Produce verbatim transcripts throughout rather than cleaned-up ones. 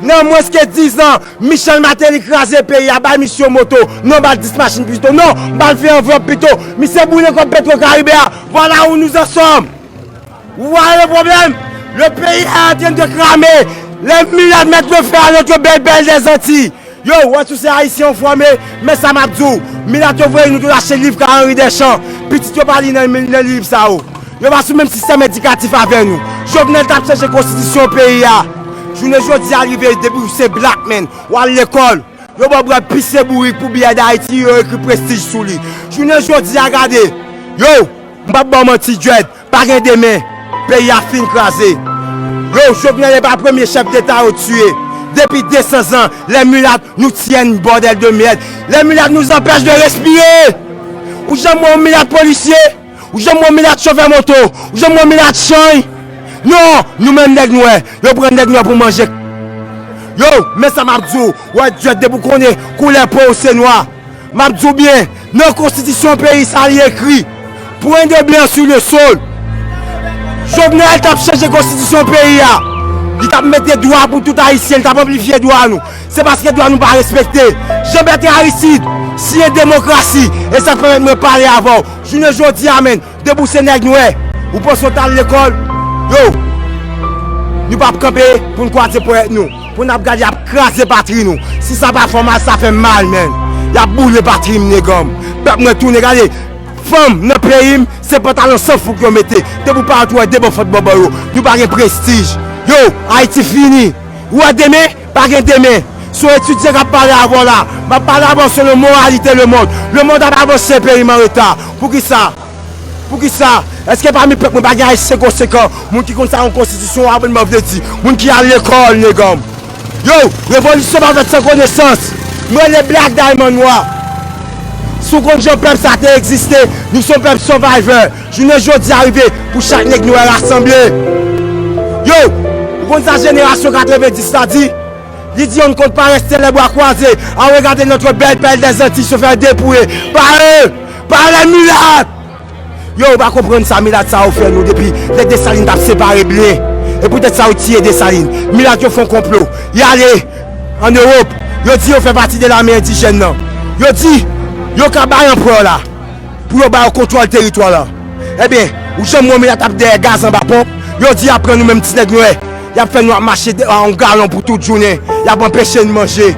Nan mwens ke diz an, Michel Martelly kraze peyi a, bay misye moto, non, ba l dis machin pito, non, ba l ven anvlòp pito, misye boule kòb Petro Caribe a, vwala où nous en sommes. Vous voyez le problème? Le pays est en train de cramer. Les mulattoes mettent le feu à notre belle, belle des Antilles. Yo, wè si w se ayisyen w fòme, men sa m ap di w, milat yo voye nou tou achte liv ka Henri Deschamps, pitit yo pa li nan, nan liv sa yo. Yo pa sou menm sistèm edikatif avè nou. Jovenel t ap chanje konstitisyon peyi a. Jounen jodi a rive, depi w se black man, w al lekòl, yo ba w bwè pis e bourik pou biyè Dayiti, yo ekri prestij sou li. Jounen jodi a gade, yo, m p ap ba w manti, Dread, pa gen demen. Peyi a fin kraze. Yo, Jovenel e pa premye chèf deta yo tiye. Depi de san zan, les mulates nous tiennent, bordel de merde. Les mulates nous empêchent de respirer. Ou janm wè yon milat polisye? Ou janm wè yon milat chofè moto? Ou janm wè yon milat chanj? Non, nou menm nèg nwè, yo pran nèg nwè pou manje. Yo, men sa m ap di w, wè, Dread, depi w konnen koulè po w se nwa. M ap di w byen, nan konstitisyon peyi sa li ekri, point de blanc sur le sol. Jovenel t ap chanje konstitisyon peyi a. Li t ap mete dwa pou tout ayisyen, li t ap anplifye dwa nou. Se paske dwa nou pa respekte. Jean Bertrand Aristide siyen demokrasi, e sa k pèmèt mwen pale avè w. Jounen jodi a, menn, depi w se nèg nwè, ou panse w t al lekòl? Yo, nou p ap kanpe pou n kwaze ponyèt nou, pou n ap gade y ap kraze patri nou. Si sa pa fè w mal, sa fè m mal, menn. Y ap boule patri m, neganm. Pèp mwen tounen, gade, fanm nan peyi m, se pantalon san fouk yo mete. Depi w parèt, ou wè de bò fòt bòbò yo. Nou pa gen prestij. Yo, Ayiti fini. Ou wè demen? Pa gen demen. Se yon etidyan k ap pale avè w la. M ap pale avè w selon moralite lemonn. Lemonn ap avanse, peyi m an reta. Poukisa? Poukisa? Èske pami pèp mwen pa gen ayisyen konsekan? Moun ki konn sa yon konstitisyon, yon abònman vle di. Moun ki al lekòl, neganm. Yo, revolisyon pa fèt san konesans. M rele Black Diamond Noir. Si w konn jan pèp sa te egziste, nou se yon pèp survivor. Jounen jodi a rive pou chak nèg nou wè rasanble. Yo, ou konn sa jenerasyon katrevendis la di? Li di on ne compte pas rester les bras croisés à regarder notre belle perle des Antilles se faire dépouiller par eux, par les mulates. Yo, ou pa konprann sa milat sa yo fè nou depi lè Desalin t ap separe blen. E poutèt sa yo tiye Desalin. Milat yo fè yon konplo. Y ale ann Ewòp. Yo di yo fè pati de lame endijèn nan. Yo di yo ka bay anperè la pou yo ba yo kontwòl teritwa la. Ebyen, ou janm wè yon milat ap dèyè gaz anba ponp? Yo di y ap pran nou menm ti nèg nwè. Y ap fè nou ap mache de- a yon galon pou tout jounen. Y ap anpeche n manje.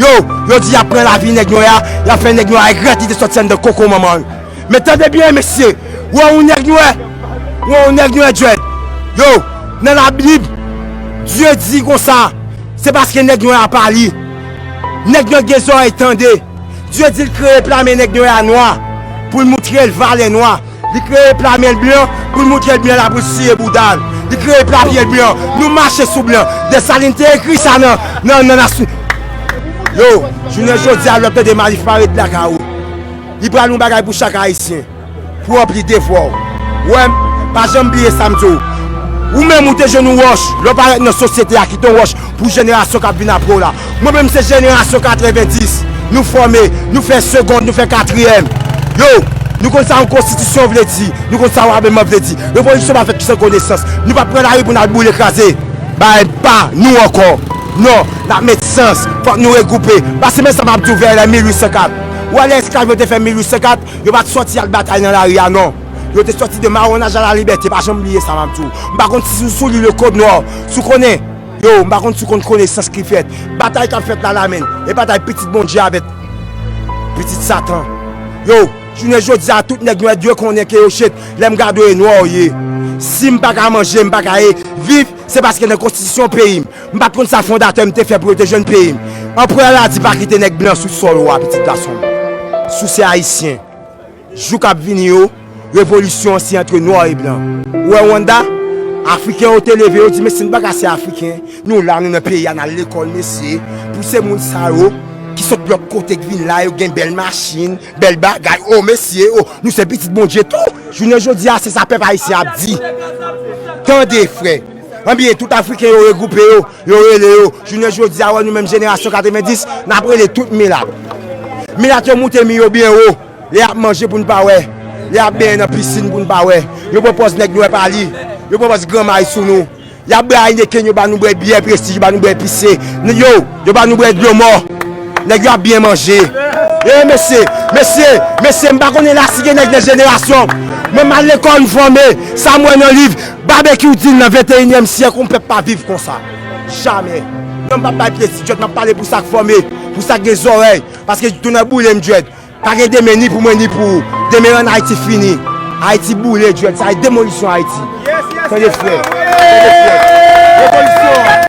Yo, yo di y ap pran lavi nèg nwè a, y ap fè nèg nwè a regrèt li te sòti anndan koko manman l. Men tande byen, mesye, wè yon nèg nwè, wè yon nèg nwè dread. Yo, nan Labib, Dye di konsa, se paske nèg nwè a pa li. Nèg nwè gen zòrèy tande. Dye di l kreye pla men nèg nwè a nwa, pou l moutre l valè nwa. Li kreye pla men l blan, pou l moutre l blan la, pou l siye bouda l. Li kreye pla pye l blan. Nou mache sou blan. Desalin te ekri sa nan, nan, nan nasyon. Yo, jounen jodi a, lè w tande Malif pa ret lakay ou. Li pral yon bagay pou chak Ayisyen. Pou ranpli devwa w. Ou wè m, pa janm bliye sa m di w. Ou menm ou te jwenn yon wòch, lè w parèt nan sosyete a, kite yon wòch pou jenerasyon k ap vin apre w la. Mwen menm se jenerasyon katrevendis. Nou fòme, nou fè segond, nou fè katriyèm. Yo, nou konn sa yon konstitisyon vle di, nou konn sa yon abèman vle di. Revolisyon pa fèt san konesans. Nou p ap pran lari pou n al boule kraze. Bagay pa nou ankò. Non, n ap met sans. Fòk nou regwoupe. Pase men sa m ap di w vè lè mil uit san kat. Ou wè lè esklav yo te fè mil uit san kat, yo pa t sòti al batay nan lari a, non. Yo te sòti de mawonaj a la libète, pa janm bliye sa m ap di w. M pa konn si sou, sou li le Kòd Nwa, si w konnen. Yo, m pa konn si w konn konesans ki fèt. Batay k ap fèt la la, menn. E batay pitit Bondye avèk pitit Satan. Yo, jounen jodi a, tout nèg nwè dwe konnen ke yo chet. Lè m gade w, e nwa w ye. Si m pa ka manje, m pa ka e viv, se paske nan konstitisyon peyi m, m pa t konn sa fondatè m te fè pou yo te jwenn peyi m. Anperè la di pa kite nèg blan sou sòl ou a, pitit gason m. Si w se ayisyen, jou k ap vini yo, revolisyon an se antre nwa e blan. Ou wè Rwanda? Afriken yo te leve, yo di, mesye, n pa ka se Afriken. Nou la, nou nan peyi a, n al lekòl, mesye. Pou se moun sa yo, ki sot lòt kote, k vin la, yo gen bèl machin, bèl bagay. O, mesye, o, nou se pitit Bondye tou. Jounen jodi a, se sa pèp ayisyen ap di. Tande, frè. Anbyen, tout Afriken yo regwoupe yo, yo rele yo. Jounen jodi a, wè nou menm jenerasyon katrevendis, n ap rele tout milat. Milat yo moute mi yo byen wo. Lè y ap manje pou n pa wè. Lè y ap benyen nan pisin pou n pa wè. Yo pran pòz nèg nwè pa li. Yo pran pòz granmay sou nou. Y ap bwè Heineken, yo ba nou bwè byè Prestige, yo ba nou bwè pise. Yo, yo ba nou bwè dlo mò. Nèg yo ap byen manje. E mesye, mesye, mesye, m pa konnen la si gen nèg nan jenerasyon. Mwen m al lekòl, m fòme. Sa m wè nan liv, Babekyou di l nan venteyinyèm syèk, yon pèp pa viv konsa. Jamè. Non, m p ap bay plezi, Djòd, m ap pale pou sa k fòme, pou sa k gen zòrèy. Paske tou nan boule m, Djòd. Pa gen demen ni pou mwen ni pou ou. Demen rann Ayiti fini. Ayiti boule, Djòd. Sa e demolisyon Ayiti. Tande frè. Tande frè. Revolisyon.